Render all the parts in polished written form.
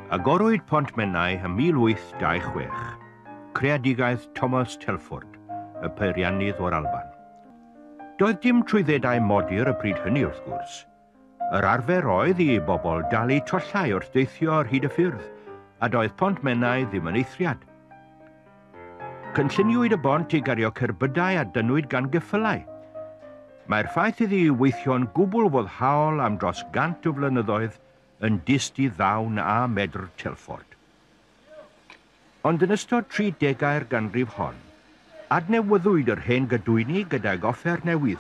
Agorwyd Pont Menai ym 1826, creadigaeth Thomas Telford, y peiriannydd o'r Alban. Doedd dim trwyddedau modur y pryd hynny wrth gwrs. Yr arfer oedd i bobl dalu tollau wrth deithio ar hyd y ffyrdd, a doedd Pont Menai ddim yn eithriad. Cynlluniwyd y bont i gario cerbydau a dynnwyd gan geffylau. Mae'r ffaith iddi weithio'n gwbl foddhaol am dros 100 o flynyddoedd yn dyst i ddawn a medr Telford. Ond yn ystod 30au'r ganrif hon, adnewyddwyd yr hen gadwyni gydag offer newydd,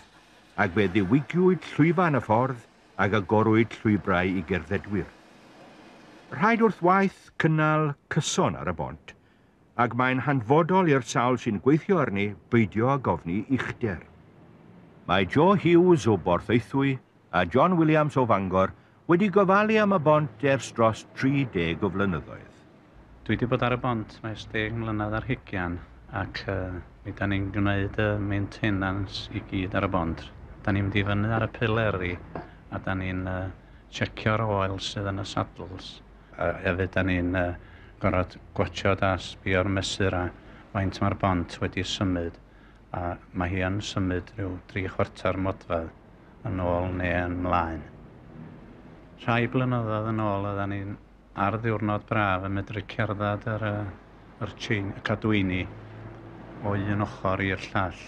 ac fe ddiwygiwyd llwyfan y ffordd ac agorwyd llwybrau i gerddedwyr. Rhaid wrth waith cynnal cyson ar y bont, ac mae'n hanfodol i'r sawl sy'n gweithio arni beidio ag ofni uchder. Mae Joe Hughes o Borthaethwy a John Williams o Fangor wedi gofalu am y bont ers dros 30 o flynyddoedd. Dwi wedi bod ar y bont mae ers 10 mlynedd ar hugian ac mi da ni'n gwneud y maintenance i gyd ar y bont. Da ni'n mynd i fyny ar y pileri a da ni'n checio'r oil sydd yn y saddles. A hefyd da ni'n gorfod gwatshad a sbio'r mesurau faint mae'r bont wedi symud, a mae hi yn symud rhyw 3/4 modfedd yn ôl neu yn mlaen. Rhai blynyddoedd yn ôl oedden ni'n ar ddiwrnod braf yn medru cerdded yr, yr chain, y cadwyni o un ochr i'r llall.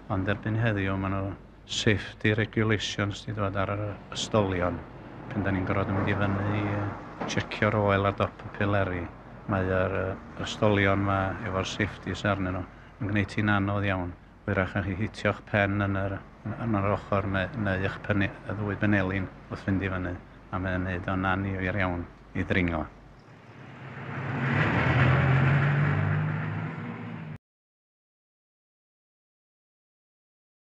Ond erbyn heddiw maen nhw safety regulations wedi dod ar yr ystolion. Pan da ni'n gorfod mynd i fyny i checio'r oil ar dop y pileri, mae'r ystolion ma efo'r safeties arnyn nhw yn gwneud hi'n anodd iawn. Wyrach chi hitio'ch pen yn yr ochr neu eich pen, y ddwy benelin wrth fynd i fyny, a mae'n gwneud o'n annifyr iawn i ddringo.